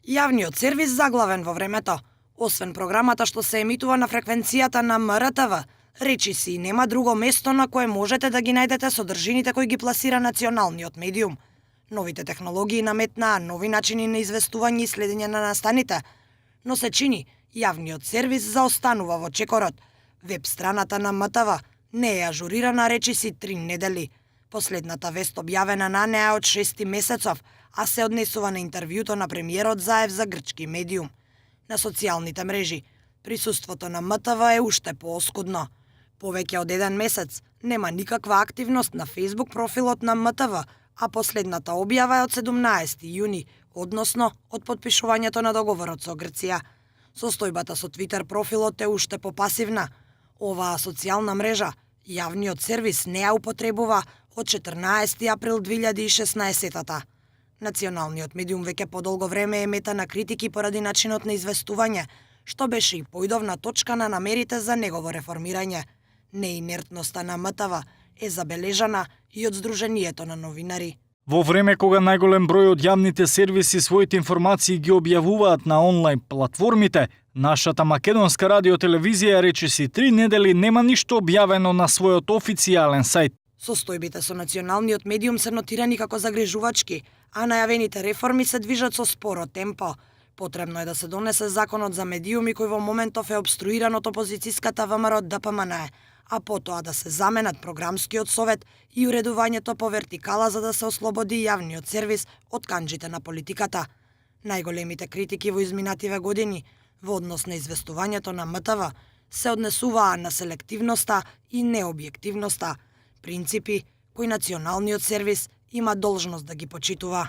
Јавниот сервис заглавен во времето. Освен програмата што се емитува на фреквенцијата на МРТВ, речиси нема друго место на кое можете да ги најдете содржините кои ги пласира националниот медиум. Новите технологии наметнаа нови начини на известување и следење на настаните, но се чини јавниот сервис заостанува во чекорот. Веб страната на МТВ не е ажурирана речиси 3 недели. Последната вест објавена на неа од 6 месецов, а се однесува на интервјуто на премиерот Заев за грчки медиум. На социјалните мрежи, присуството на МТВ е уште пооскудно. Повеќе од 1 месец нема никаква активност на Facebook профилот на МТВ, а последната објава е од 17 јуни, односно од потпишувањето на договорот со Грција. Состојбата со Твитер профилот е уште попасивна. Оваа социјална мрежа јавниот сервис не ја употребува од 14 април 2016-та. Националниот медиум веќе подолго време е мета на критики поради начинот на известување, што беше и поидовна точка на намерите за негово реформирање. Неинертноста на МТВ е забележана и од Сдруженијето на новинари. Во време кога најголем број од јавните сервиси своите информации ги објавуваат на онлайн платформите, нашата македонска радиотелевизија речиси 3 недели нема ништо објавено на својот официјален сајт. Состојбите со националниот медиум се нотирани како загрижувачки, а најавените реформи се движат со споро темпо. Потребно е да се донесе законот за медиуми кој во моментов е обструиран од опозицијската ВМРО ДПМН, а потоа да се заменат програмскиот совет и уредувањето по вертикала за да се ослободи јавниот сервис од канџите на политиката. Најголемите критики во изминативе години во однос на известувањето на МТВ се однесуваа на селективноста и необјективноста, принципи кои националниот сервис има должност да ги почитува.